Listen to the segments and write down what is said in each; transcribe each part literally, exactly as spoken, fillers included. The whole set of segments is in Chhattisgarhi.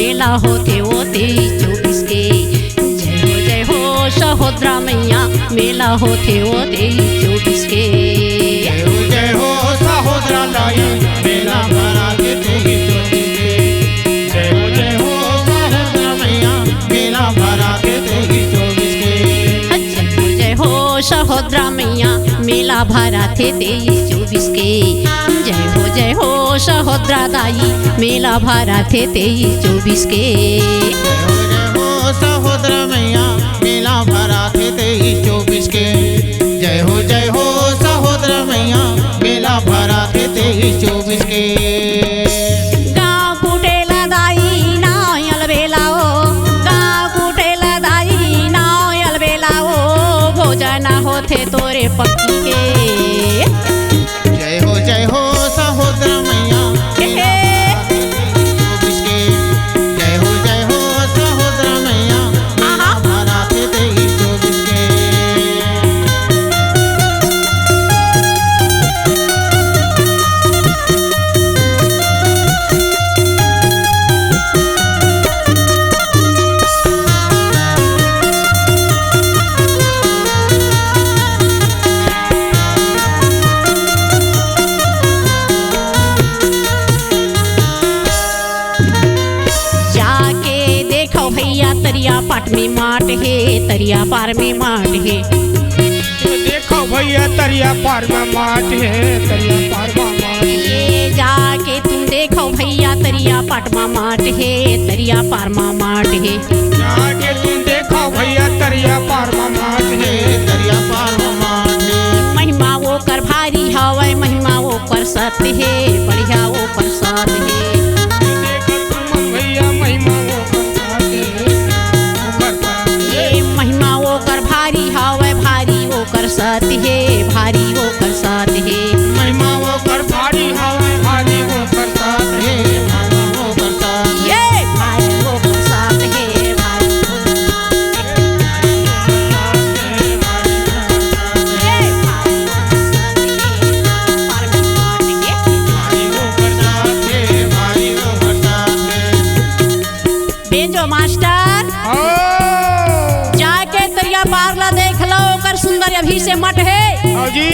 मेला होथे ओ तेईस चौबीस के। जय हो जय हो सहोदरा मैया, मेला होथे ओ तेईस चौबीस के। जय हो जय हो सहोदरा दाई, मेला भराथे तेईस चौबीस के। जय हो जय हो सहोदरा मैया, मेला भराथे तेईस चौबीस के। जय हो जय हो सहोदरा मैया, मेला भराथे तेईस चौबीस के। जय हो जय हो सहोदरा दाई, मेला भराथे तेईस चौबीस के। जय हो जय हो सहोदरा मैया, मेला भराथे तेईस चौबीस के। जय हो जय हो सहोदरा मैया, मेला भराथे तेईस चौबीस के। गाँव कुटेला दाई नाव अलबेला ओ, गाँव कुटेला दाई नाव अलबेला ओ, भोजन होथे तोरे पक्की के। जय हो जय हो सहोदरा मैया, हे हे। जय हो जय हो सहोदरा मैया, आहा। भराथे तेईस चौबीस के। जाके देखो भैया, तरिया पाट में माट हे, तरिया पार में माट हे। देखो भैया, तरिया पार में माट हे, तरिया पार में माट हे। ये जाके तुम देखो भैया, तरिया पाट में माट हे, तरिया पार में माट हे। जाके तुम देखो भैया, तरिया पार में माट हे, तरिया पार में माट हे। महिमा ओकर भारी हवय, महिमा ओकर सत हे, बढ़िया ओकर सत हे। देखो तुम भैया, महिमा ओकर सत हे, ओकर सत हे। ए महिमा ओकर भारी हवय, भारी ओकर सत हे, भारी ओकर सत हे। महिमा ओकर भारी हवय, भारी ओकर सत हे, भारी ओकर सत हे। ए भारी ओकर सत हे, भारी ओकर सत हे। बेंजो मास्टर, हाँ। जाके तरिया पार ला देख लो, ओकर सुंदर अभी से मट हे। हाँ जी।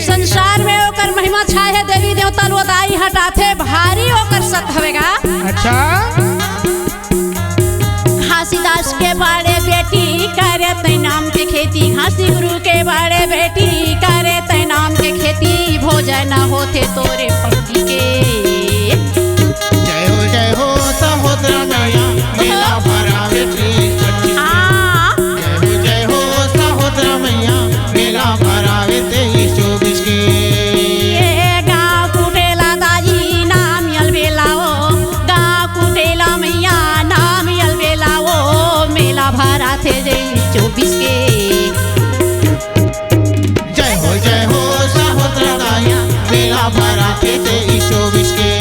संसार में ओकर महिमा छाय हे, देवी देवता लो दाई हटाथे, भारी ओकर सत हवेगा। अच्छा। घासीदास के बड़े बेटी करे तै नाम के खेती, घासी गुरु के बड़े बेटी करे तै नाम के खेती, भोजन होथे तोरे पक्की के। जय हो जय हो सहोदरा मैया, मेला भरावे तेईस चौबीस के। हाँ। जय हो जय हो सहोदरा मैया, मेला भरावे तेईस चौबीस के। ये गाँव कुटेला दाई नाम अलबेला ओ, गाँव कुटेला मैया नाम अलबेला ओ, मेला भराथे तेईस चौबीस के। जय हो जय हो सहोदरा दाई, मेला भराथे तेईस चौबीस के।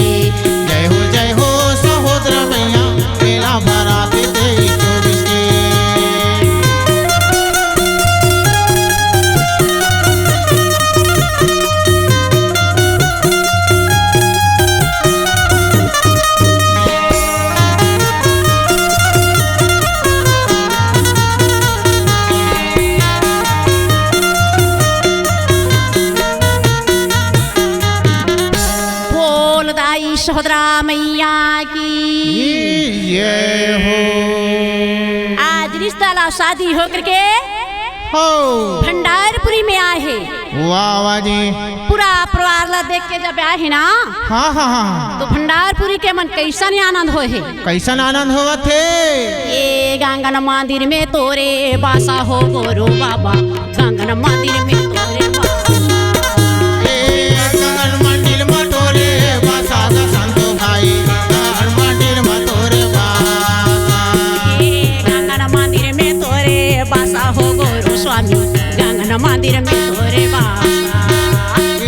जय हो जय हो सहोदरा मैया, मेला भराथे तेईस चौबीस के। बोल दाई सहोदरा मैया की। जय हो। आज रिश्ता ला शादी होकर के हो। भंडारपुरी में आए हे। वाह, वाह जी। पूरा परिवार ला देख के जब आए हे ना, हाँ, हाँ, हाँ। तो भंडारपुरी के मन कैसन आनंद होए हे? कैसन आनंद होवत हे? ए गांगन मंदिर में तोरे बासा हो गोरो बाबा, गांगन मंदिर में तोरे बासा। ए गांगन मंदिर में तोरे बासा ग संतो भाई, गांगन मंदिर में तोरे बासा। ए गांगन मंदिर में तोरे बासा हो गोरो स्वामी, गांगन मंदिर में तोरे बासा। ए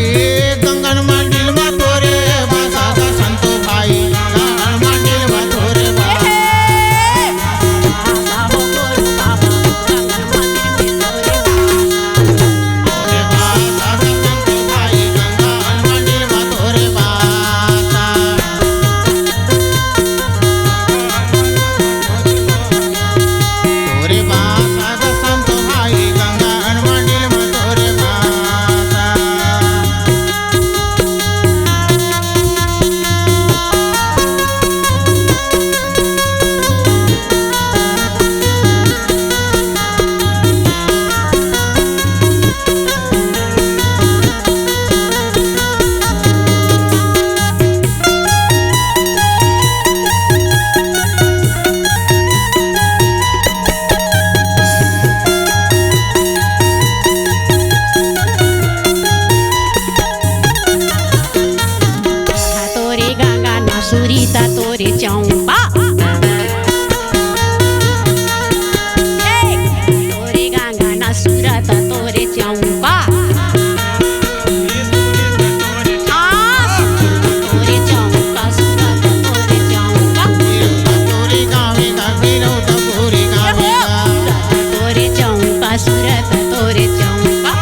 गांगन मंदिर में तोरे बासा ग संतो भाई, गांगन मंदिर में तोरे बासा। ए बासा हो गोरो बाबा, गांगन मंदिर में तोरे बासा। चौंपा। ए, तोरे गंगन सूरत तोरे चौंपा। आ, तोरे चौंपा, सूरत तोरे चौंपा। तोरे चौंपा, सूरत तोरे चौंपा।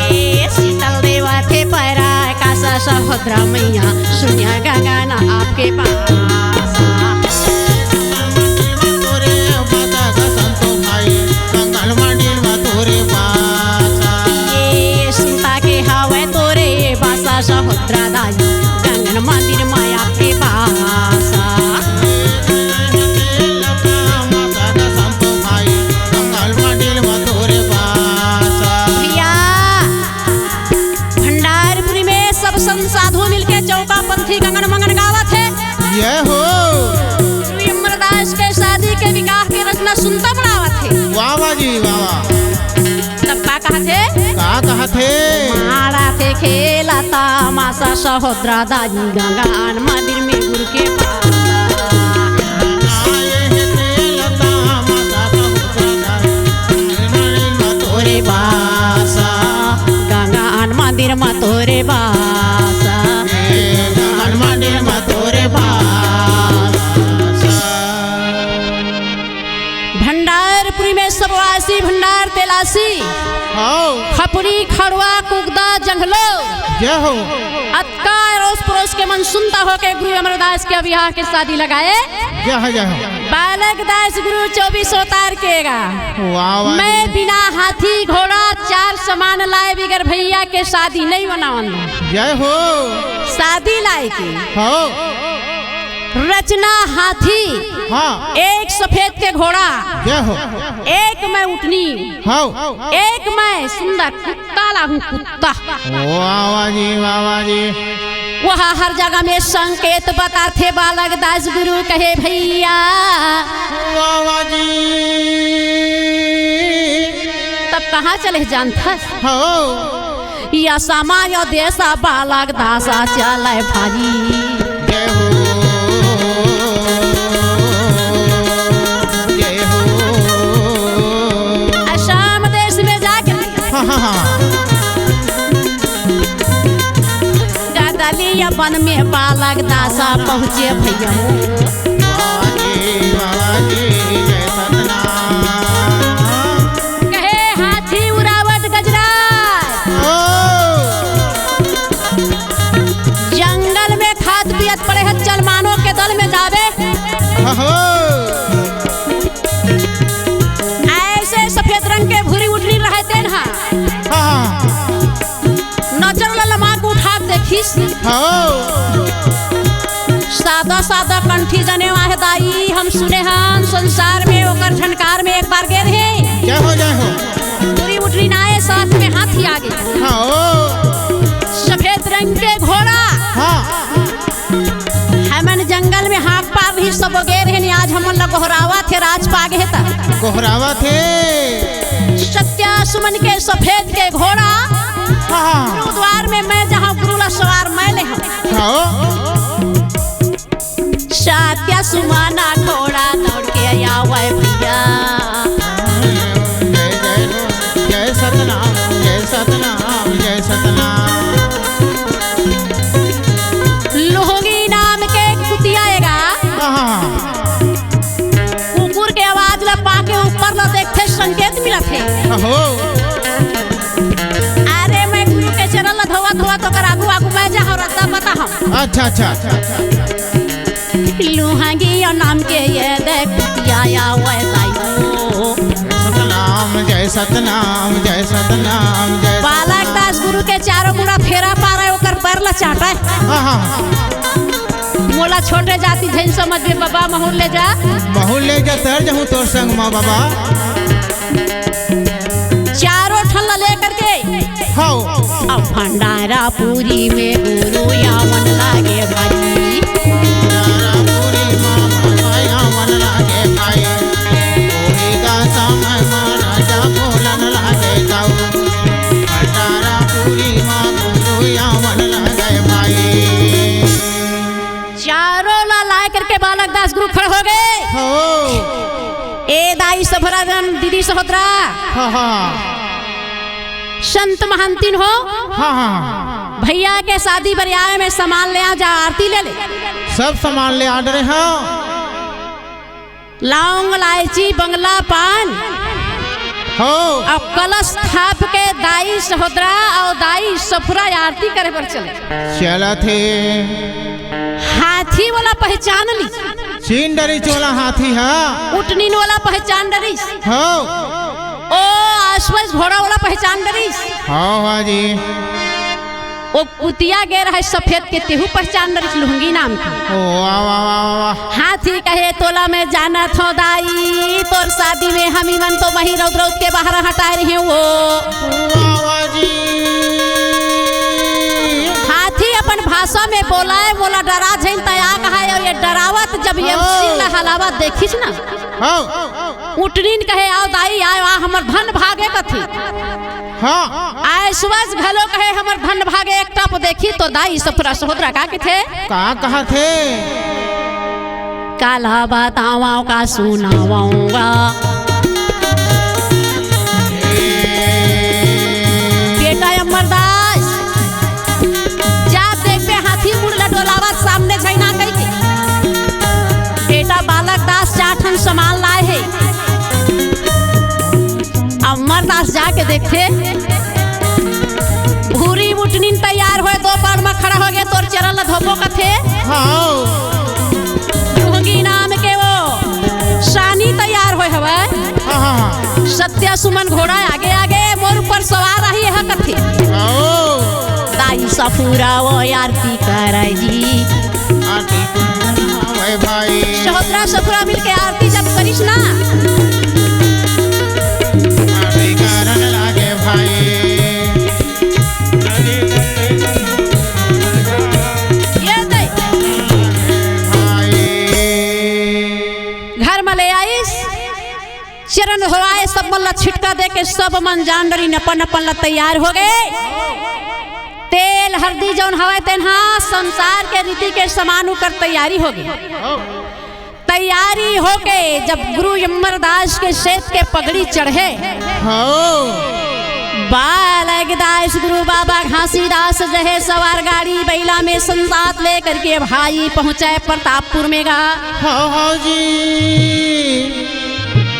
ए शीतल देवा थे पैरा कासा सहोदरा मैया, सुनिया गंगन आपके पास। ये सुनता के हवे तोरे बासा सहोदरा दाई, गंगन मंदिर माया के बासा। भैया, भंडारपुरी में सब संत साधु मिलके चौका पंथी गंगन मंगन गावत हे। जय हो। श्री अमरदास के शादी के विवाह के रचना सुनता बनावत हे। वाह वाह जी, वाह वाह। तब का कहत हे? का कहत हे? माड़ा थे खेला तमासा सहोदरा दाई गंगन मंदिर में गुरु के पास। तोरे बासा, गंगन मंदिर म तोरे बासा। गंगन मंदिर म तोरे बासा। भंडारपुरी में सबवासी भंडार तेलासी, हाँ। खपरी, खड़वा, कुगदा, जंगलो। जय हो। अतका अरोस परोस के मन सुनता हो के गुरु अमरदास के बिहाव के शादी लगाए। जय हो, जय हो। बालक दास गुरु चौबीस अवतार के गा। वाह, वाह। मैं बिना हाथी घोड़ा चार समान लाए बिगर भैया के शादी नहीं बनावन। जय हो। शादी लाए के। हो। रचना हाथी। हाँ। एक सफेद के घोड़ा। जय हो। एक मैं उठनी। हो। एक मैं सुंदर कुत्ता लाहूं, कुत्ता। वाह, वाह जी, वाह, वाह जी। वह हर जगह में संकेत बताथे बालक दास गुरु कहे भैया। वाह, वाह जी। तब कहाँ चले जानथस? हो। या समाय देश बालक दास चले भाई। जय हो, जय हो। असम देश में जाके हाँ, हाँ, हाँ। गदलिया बन में बालक दास पहुँचे भैया। वाह जी, वाह जी, जय सतनाम। कहे हाथी उरावत गजरा। ओ। जंगल में खात पियत पड़े हे, चलमानो के दल में जावे। अहो। ऐसे सफेद रंग के भूरी उठनी रहते न। हाँ। नजर ललमा के उठा के देखिस। हाँ। सादा सादा कंठी जनेव आहे दाई, हम सुने हन संसार में ओकर झनकार में एक बार गे रहे। जय हो, जय हो। पूरी उठनी ना आए, साथ में हाथी आगे। हाँ, ओ। सफेद रंग के घोड़ा। हाँ। हमन जंगल में हाँक पार रही, सब गे रहे, आज हमन ला गोहरावत हे, राज पागे हे त। गोहरावत हे। सत्या सुमन के सफेद के घोड़ा। हाँ। गुरुद्वार में मैं जहाँ गुरु ला सवार मैं ले हूँ। हाँ। सत्या सुमन घोड़ा दौड़ के आवे भैया। जय, जय, जय सतनाम, जय सतनाम, जय सतनाम। लुहंगी नाम के कुतिया एगा। हाँ, हाँ, हाँ। कुकुर के आवाज ला पाके ऊपर ला देखथे, संकेत मिलत हे। अहो। अरे, मैं गुरु के चरण ला धोवत धोवत ओकर आगू आगू मैं जा हूँ, रद्दा पता हम। अच्छा, अच्छा। लुहंगी नाम के ये देख कुतिया आवे दाई हो। सतनाम, जय सतनाम, जय सतनाम, जय बालक दास गुरु के चारों मुड़ा फेरा पारे, ओकर पैर ला चाटे। हाँ, हाँ। मोला छोटे जाति झन समझ बे बाबा, महूँ ले जा। महूँ ले जा, तर जहूँ तोर संग मा बाबा। चारों ठन ला लेकर के। हौ। अब भंडारा पूरी में गुरु आवन लागे भाई। भंडारा पूरी मा बाबा आवन लागे भाई। ओही का समय मा राजा बोलन लागे ताऊ। भंडारा पूरी मा गुरु आवन लागे भाई। तोरा जन दीदी सहोदरा, हाँ, हाँ। संत महंतिन हो, हाँ, हाँ। भैया के शादी बरियाए में सामान ले आ जा, आरती ले ले। सब सामान ले आ डरे हँव। लौंग, लायची, बंगला, पान हो। अउ कलस थाप के दाई सहोदरा अउ दाई सफुरा आरती करे बर चले। चलत हे। हाथी वाला पहचान ली। चीन डरिस ओला हाथी ह। उटनीन वाला पहचान डरिस। हो। ओ आसपास घोड़ा वाला पहचान डरिस। हाँ, हाँ जी। ओ कुतिया गे रहय सफेद के, तेहू पहचान डरिस लुंगी नाम के। ओ, वाह, वाह, वाह, वाह, वाह। हाथी कहे, "तोला मैं जानत हँव दाई, तोर शादी में हमी मन तो मही रौद रौद के बाहर हटाए रहे हो।" वाह, वाह जी। हाथी अपन भाषा में बोलाय, "मोला डरा झन तया कहाय," अउ ये डरावत जब ये हाँ। सिर ला हलावत देखिस ना, हाँ। उटनीन कहे, "आव दाई, आव, आ हमर धन भागे," कथे। हाँ। आय सुबस घलो कहे, "हमर धन भागे," एक टप देखी तो दाई सफुरा सहोदरा का कथे? का कहत हे? काला बतावँव का सुनावँव गा। बेटा अमरदास, जा देखबे हाथी मुड़ ला डोलावत सामने झन आय कहिके। बेटा बालक दास चार ठन सामान लाय हे। अमरदास जाके देखथे, भूरी मुटनीन तैयार होय, दो पार म खड़ा होगे, तोर चरण ल धोबो कथे। हाँ। ढोंगी नाम के वो सानी तैयार होय हवय। हाँ, हाँ, हाँ। सत्या सुमन घोड़ा आगे आगे, मोर ऊपर सवार आही, यह कथे। आओ। दाई सफुरा वो आरती करय जी। आरती करय भाई। सहोदरा सफुरा मिलके आरती जब करिस ना। आरती करन लागे भाई। ये दे। भाई। घर म ले आइस। चरण धोवाए, सब मन ला छिटका दे के सब मन जान डरिन अपन अपन ला तैयार होगे। तेल हरदी जौन हवय तेन ह संसार के रीति के समान उकर तैयारी होगे। तैयारी होके जब गुरु अमरदास के सेत के पगड़ी चढ़े, हाँ। बालक दास गुरु बाबा घासीदास जहे सवार गाड़ी बइला में संजात लेकर के भाई पहुँचे प्रतापपुर में गा। हाँ, हाँ जी।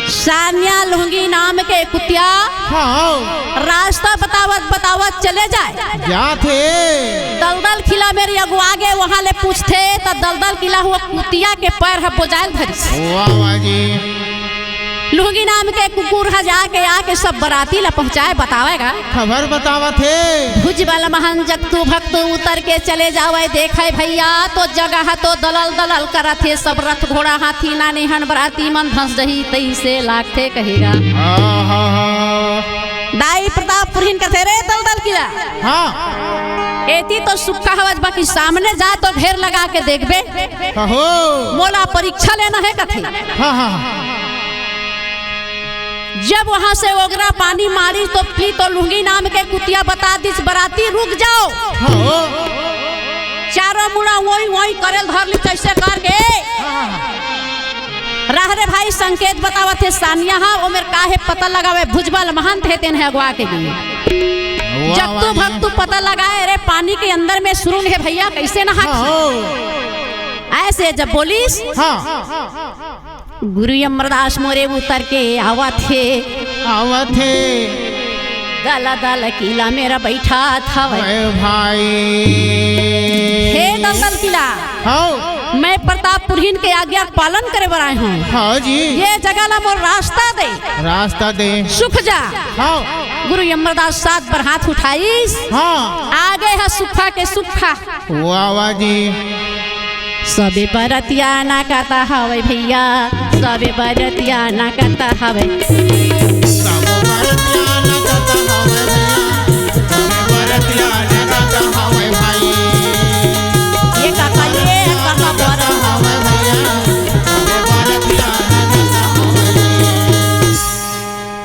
सानिया लुंगी नाम के कुतिया हाँ। रास्ता बतावत बतावत चले जाय। जात हे। दलदल किला मेर अगुवा गे, वहाँ ले पूछथे त दलदल किला हुआ कुतिया के पैर ह बोजायल धरिस। वाह, वाह जी। लुंगी नाम के कुकुर ह जाके आके सब बराती ला पहुँचाय बतावय गा। खबर बतावत हे। भुजबल महंत जगतू भगतू उतर के चले जावय, देखय भइया तो जगह तो दलल दलल करत हे, सब रथ घोड़ा हाथी नाने हन बराती मन धंस जही तइसे लागथे कहे गा। आहा। दाई प्रतापपुरहिन कथे रे दलदल किला। हाँ। एती तो सुक्खा हवय बाकी सामने जा तो घेर लगा के देखबे। अहो। मोला परीक्षा लेना हे कथे। हाँ, हाँ, हाँ। जब वहाँ से ओगरा पानी मारिस तो पी तो लुंगी नाम के कुतिया बता दिस, बराती रुक जाव। हाँ। चारों मुड़ा वोई वोई करेल धर लिस तइसे करके। हाँ, हाँ, हाँ। रह रे भाई, संकेत बतावत हे सानिया ह, ओमेर का हे पता लगावय, भुजबल महंत हे तेन ह अगुवा के गे। वाह, जगतू वाह, भगतू पता लगाय, अरे पानी के अंदर में सुरुंग हे भइया, कइसे नहा? हाँ। अइसे जब बोलिस, हाँ। गुरु अमरदास मोरे उतर के आवत हे। आवत हे। दलदल किला मेर बइठत हवय। ओए भाई। हे दलदल किला। हाँ। मैं प्रतापपुरहिन के आज्ञा पालन करे बर आय हँव। हाँ जी। ये जगह ला मोर रास्ता दे। रास्ता दे। सुख जा। हाँ। गुरु अमरदास सात बार हाथ उठाइस। हाँ। आगे ह सुक्खा के सुक्खा। वाह, वाह जी। सबे बरतिया नाकत हवय भइया, सबे बरतिया नाकत हवय। सबे बरतिया नाकत हवय भइया, सबे बरतिया नाकत हवय भाई। ये काका, ये काका बर- हवय भइया, सबे बरतिया नाकत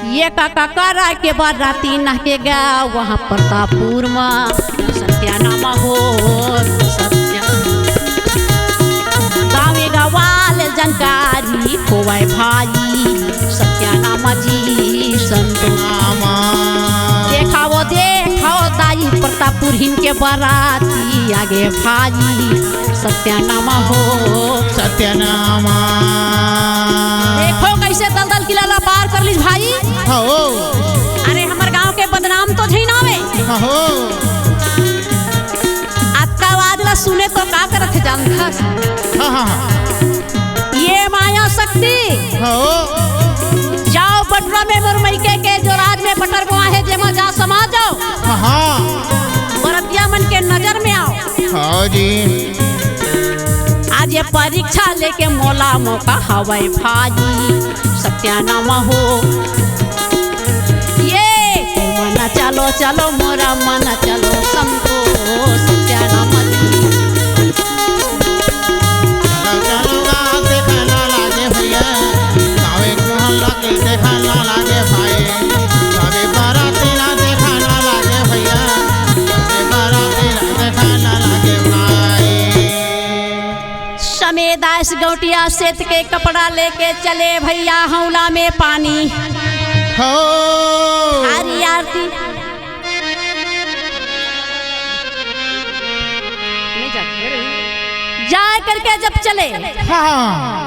हवय। ये काका करा के बराती नहके गा वहाँ प्रतापपुर म। सत्या नाम हो, सत्या। गाँवे गवाल जानकारी होवय भाई, सत्यानाम जी संतो। नामा। देखाओ, देखाओ, दाई प्रतापपुरहिन के बराती आगे भाई, सत्यानाम हो। सत्यानाम। देखो, कइसे दलदल किला ला पार कर लिस भाई। हो। अरे, हमर गांव के बदनाम तो झिन होवे। हो। अतका आवाज ला सुने तो का करत हे जानथस? हाँ, हाँ, हाँ। ये माया शक्ति। हो। जाओ बटरा में मोर मइके के जो राज में बटर बोआ हे, जेमा जा समा जाओ। हाँ, हाँ। बरतिया मन के नजर में आओ। हाँ जी। आज ये परीक्षा लेके मोला मौका हवय भाई, सत्यानाम हो। ये मन चलो, चलो मोरा मन चलो, संतोष सत्यानाम जी। चलो, चलो, ना देखा ना लागे भैया, गावे को हल्ला के देखा ना लागे भाई, गावे बाराती ना देखा ना लागे भैया, गावे बाराती ना देखा ना लागे भाई। समेदास गौटिया सेत के कपड़ा लेके चले भैया हौला में पानी। हो। हरी आरती। जाय करके जब चले, हाँ।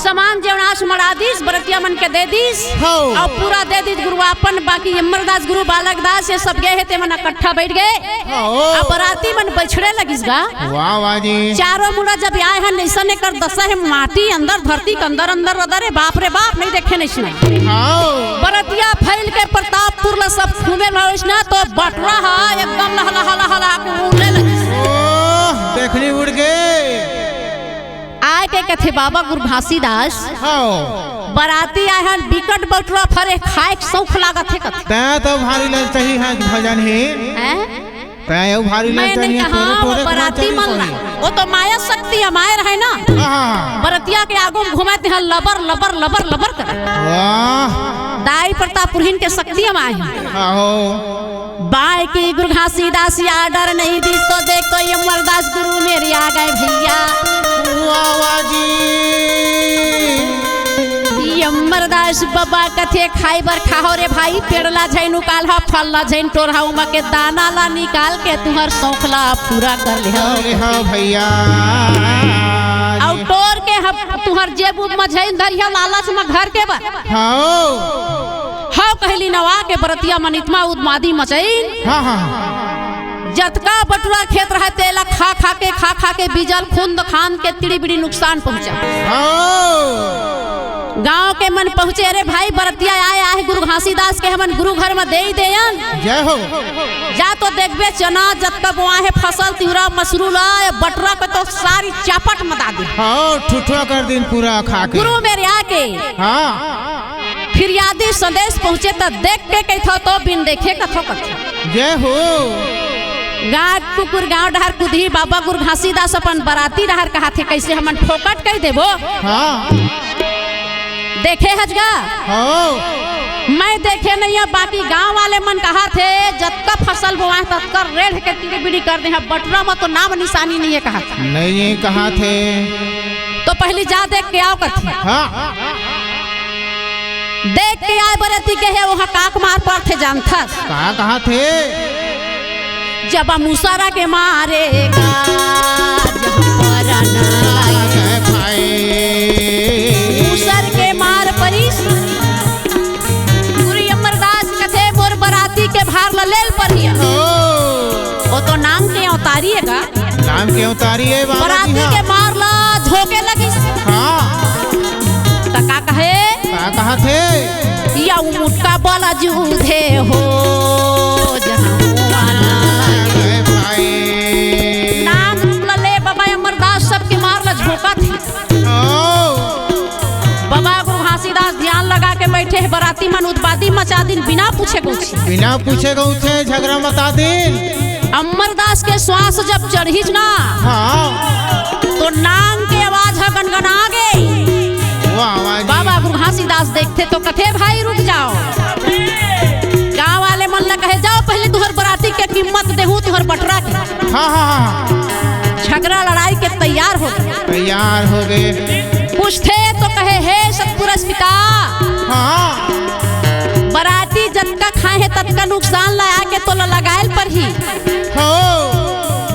समान जेवनास मड़ा दिस, बरतिया मन के दे दिस, हो। अउ पूरा दे दिस गुरु आपन, बाकी अमरदास गुरु बालक दास ये सब गे हे, ते मन इकट्ठा बइठ गे। हो। अब बराती मन बछड़े लगिस गा। वाह, वाह जी। चारों मुड़ा जब आय हन, अइसन एकर दसा हे, माटी अंदर, धरती के अंदर, अंदर रदर हे, बाप रे बाप, नइ देखे नइसना। हाँ। बरतिया फैल के प्रतापपुर ला सब घूमे ला अइसना, तो बटरा हा एकदम लहला, हला, हला के उड़े लगिस। ओह, देखनी उड़ गे। आय के कथे बाबा गुरु घासीदास, हाँ। बराती आय हन, बिकट बटरा फरे, खाय के सौख लागत हे कथे। तैं तो भारी ललचही हे भजन ही। हैं? तैं अउ भारी मैं ललचही नइ हे, कहा, तोरे, वो तोरे बराती मन ला। वो तो माया शक्ति हे, मायर हे ना। हाँ। बरतिया के आगू में घूमे ते हा लबर, लबर, लबर, लबर करे। वाह। दाई प्रतापपुरहिन के शक्ति हे माया। आहो। बाय के गुरु घासीदास या डर नहीं दिस तो देख तो ये अमरदास गुरु मेरे आ गए भैया। वाह, वाह जी। ये अमरदास बाबा कथे खाय बर खाहो रे भाई, पेड़ ला झइन उकालहा, फल ला झइन टोरहा, उमा के दाना ला निकाल के तुहर सौख ला पूरा कर लेहा। अरे हाँ भैया। अउ टोर के हम तुहर जेब उब म झइन धरिहा, लालच म घर के बर। हाँ। हव कहली नवा के बरतिया मन इतमा उदमादी मचइन। हाँ, हाँ। जतका बटुरा खेत रहय, तेला खा खा के, खा खा के, बीजल खुंद खान के तिड़ी बिड़ी नुकसान पहुंचा। हाँ। गांव के मन पहुंचे, "अरे भाई, बरतिया आय, आय गुरु घासीदास के हमन गुरु घर म देई देयन।" जय हो। जा तो देखबे, चना जतका बोआ हे, फसल, तिवरा, मसरू ला, ये बटुरा के तो सारी चापट म दा दे। हाँ, ठुठुआ कर दिन पूरा खा के। गुरु मेर आके। हाँ। फिर यादी संदेश पहुंचे त देख के कहिथो तो बिन देखे कथो कथो। जय हो। गांव कुकुर गांव डहर कुदही बाबा गुरु घासीदास अपन बराती डहर कहाथे, कइसे हमन फोकट कहि देबो। हाँ। देखे हच गा? हो। मैं देखे नइ हंव, बाकी गांव वाले मन कहाथे, जतका फसल बोआय ततका रेढ़ के तिड़ी बिड़ी कर दे हंव, बटुरा म तो नाम निशानी नइ हे कहाथे। नइ हे कहाथे। तो पहिली जा देख के आव कथे। हाँ। देख के आय बरती के हे, ओहा काक मार परथे जानथस। का कहाथे? जब मुसरा के मारे का, जब मरन लागे। मुसर के मार परिस। गुरु अमरदास कथे, "मोर बराती के भार ल लेल परिया।" ओ। ओ तो नाम के अवतारी हे का? नाम के अवतारी हे बाबा जी, बराती हाँ। के मार ला झोंके लगिस। हाँ। त का कहे? का कहाथे? या मुटका वाला जूधे हो, जहाँ हुआ ना। अरे भाई। नाम ल ले बाबा अमरदास सबके मार ला झोंकत हे। ओ। बाबा गुरु घासीदास ध्यान लगा के बइठे हे, बराती मन उदबादी मचा दिन बिना पूछे गौछे। बिना पूछे गौछे झगरा मचा दिन। अमरदास के श्वास जब चढ़िस ना, हाँ। तो नांग के आवाज ह गनगना गे। वाह, वाह जी। बाबा गुरु घासीदास देखथे तो कथे, "भाई रुक जाओ।" गांव वाले मन ला कहे, "जाओ पहले तुहर बराती के कीमत देहू, तुहर बटरा के।" हाँ, हाँ, हाँ। झगरा लड़ाई के तैयार हो गे। तैयार हो गे। पूछथे, तो कहे, "हे सतपुरुष पिता, हाँ। बराती जतका खाए हे, ततका नुकसान ला आके तोला लगाए ल परही।" हो।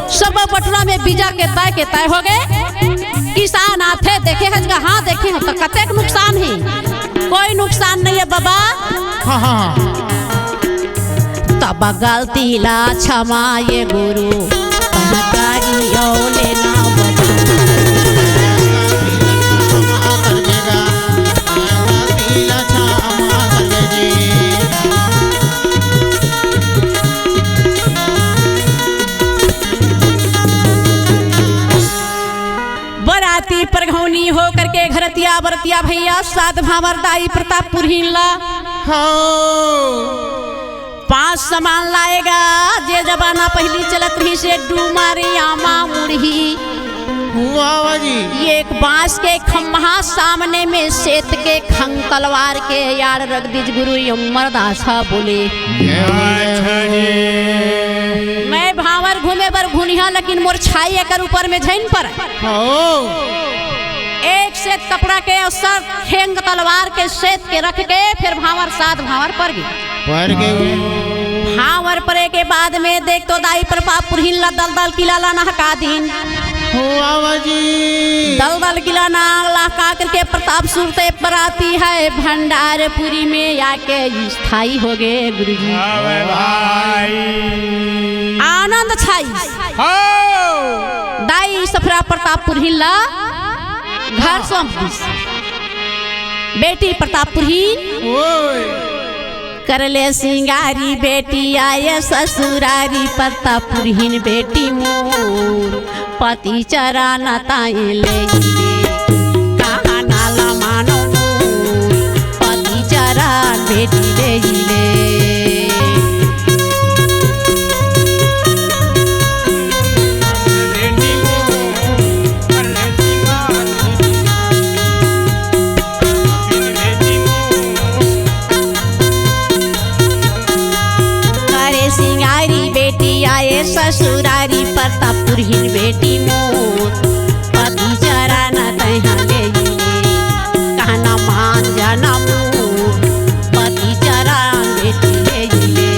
सब बटुरा में बीजा के तय के तय हो गे। किसान आथे, देखे हस गा, हाँ, देखे हो, तो कतेक नुकसान हे? कोई नुकसान नहीं हे बाबा। हाँ, हाँ, हाँ। तब गलती ला क्षमा ये गुरु, तहकारी औ लेना बचा। बराती परघौनी हो करके घरतिया बरतिया भैया सात भांवर दाई प्रतापपुरहीन ला। हाँ। पांच समान लाएगा, जे जमाना पहिली चलत रहिसे, डूमर आमा मुड़ही। वाह, वाह जी। एक बांस के खम्हा, सामने में सेत के खंग तलवार के यार रख दीज गुरु अमरदास हा बोले। अच्छा जी। मैं भांवर घूमे बर घुनिहा, लेकिन मोर छाई एकर ऊपर में झइन पर। हो। एक सेत कपड़ा के अउ सब खेंग तलवार के सेत के रख के फिर भांवर सात भांवर पर गे। पर गे। भांवर परे के बाद में देख तो दाई प्रतापपुरहीन ला दलदल किला ला नहका दीन। हो आवा जी। दलदल किला ना लहका करके प्रताप सुरते बराती हे भंडारपुरी में आके स्थाई हो गे गुरुजी। आवे भाई। आनंद छाई। हो। दाई सफरा प्रतापपुरहीन ला घर सौंप दिस। बेटी प्रतापपुरहीन। ओए। कर ले सिंगारी बेटी आए ससुरारी, प्रतापपुरहीन बेटी मोर, पति चरण ताई ले ले। कहा ना ला मानो मोर, पति चरण बेटी ले ले। अरे सिंगारी बेटी आए ससुरारी, प्रतापपुरहीन बेटी मोर, पति चरण तैहा ले ले। कहना मान जाना मोर, पति चरण बेटी ले ले।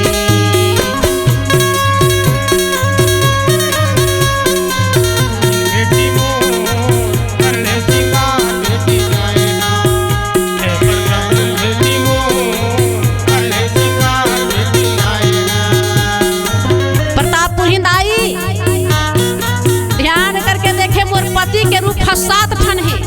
प्रतापपुरहीन दाई, ध्यान करके देखे, मोर पति के रूप ह सात ठन हे।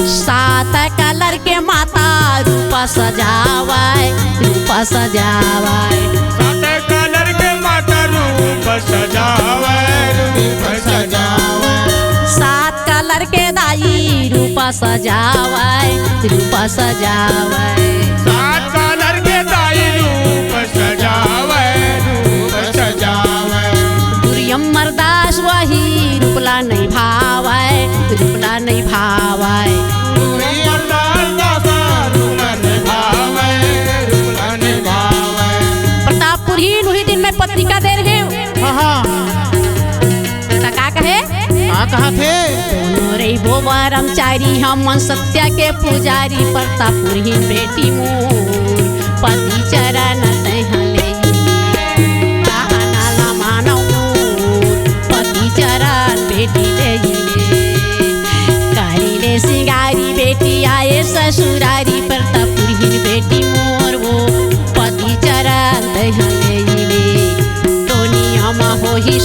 सात कलर के माता रूप सजावय, रूप सजावय। सात कलर के माता रूप सजावय, रूप सजावय। सात कलर के दाई रूप सजावय, रूप सजावय। सात कलर के दाई रूप सजावय, रूप सजावय। गुरु अमरदास वही रूप ला नहीं भावय, रूप ला नहीं भावय। गुरु अमरदास रूप ला नहीं भावय, रूप ला नहीं भावय। प्रतापपुरहीन उही दिन में पत्रिका दे रहे हो। हाँ, हाँ। त का कहे? का कहत हे? दोनों रहिबो ब्रह्मचारी, हमन सत्य के पुजारी, प्रतापपुरहीन बेटी मोर, पति चरण तैहा ले। कहना ला मानव मोर, पति चरण बेटी ले। करी ले सिंगारी बेटी आए ससुरारी, प्रतापपुरहीन बेटी मोर वो, पति चरण तैहा ले। दुनिया म होही